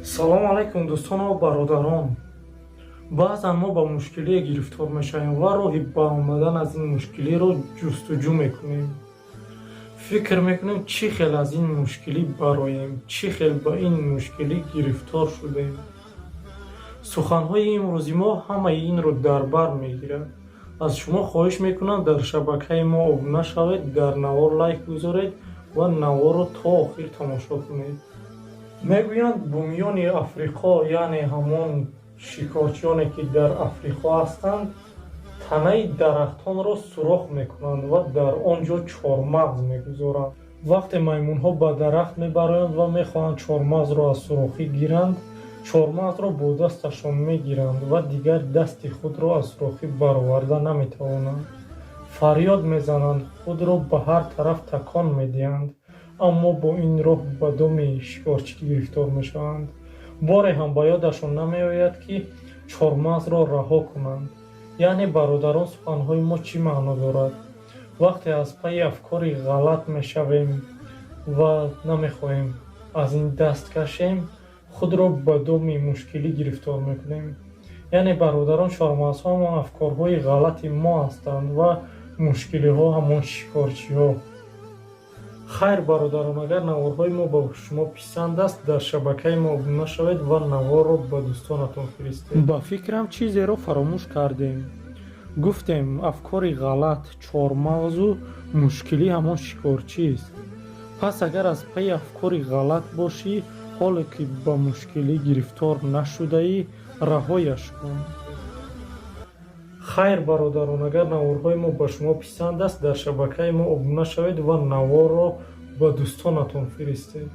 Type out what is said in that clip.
Салому алайкум, дӯстону бародарон. Баъзан мо ба мушкилие гирифтор мешавем ва роҳи баромадан аз ин мушкилиро ҷустуҷӯ мекунем. Фикр мекунем, чӣ хел аз ин мушкилӣ бароем, чӣ хел ба ин мушкилӣ гирифтор шудем. Суханҳои имрӯзи мо ҳамаи инро дар бар мегирад. Аз шумо хоҳиш мекунам, дар шабакаи мо обуна шавед, дар навор лайк гузоред ва наворро то охир тамошо кунед. Мегӯянд, бумиёни Африқо, яъне ҳамон шикорчиёне, ки дар Африқо ҳастанд, танаи дарахтонро сурох мекунанд ва дар он ҷо чормағз мегузоранд. Вақте маймунҳо ба дарахт мебароянд ва мехоҳанд чормағзро аз сурохӣ гиранд, чормағзро бо дасташон мегиранд ва дигар дасти худро аз сурохӣ бароварда наметавонанд. Фарёд мезананд, худро ба ҳар тараф такон медиҳанд, аммо бо ин роҳ ба доми шикорчӣ гирифтор мешаванд. Боре ҳам ба ёдашон намеояд, ки чормағзро раҳо кунанд. Яъне, бародарон, суханҳои мо чӣ маъно дорад? Вақте аз пайи афкори ғалат мешавем ва намехоҳем аз ин даст кашем, худро ба доми мушкилӣ гирифтор мекунем. Яъне, бародарон, чормағзҳо ҳамон афкорҳои ғалати мо ҳастанд ва мушкилиҳо ҳамон шикорчиҳо. Хайр, бародарон, агар наворҳои мо ба шумо писанд аст, дар шабакаи мо обуна шавед ва наворро ба дӯстонатон фиристед. Ба фикрам, чизеро фаромӯш кардем. Гуфтем, афкори ғалат, чормағзу мушкилӣ ҳамон шикорчист. Пас агар аз пайи афкори ғалат бошӣ, ҳоле ки ба мушкилӣ гирифтор нашудаӣ, раҳояш кун. Хайр, бародарон, агар наворҳои мо ба шумо писанд аст, дар шабакаи мо обуна шавед ва наворро ба дӯстонатон фиристед.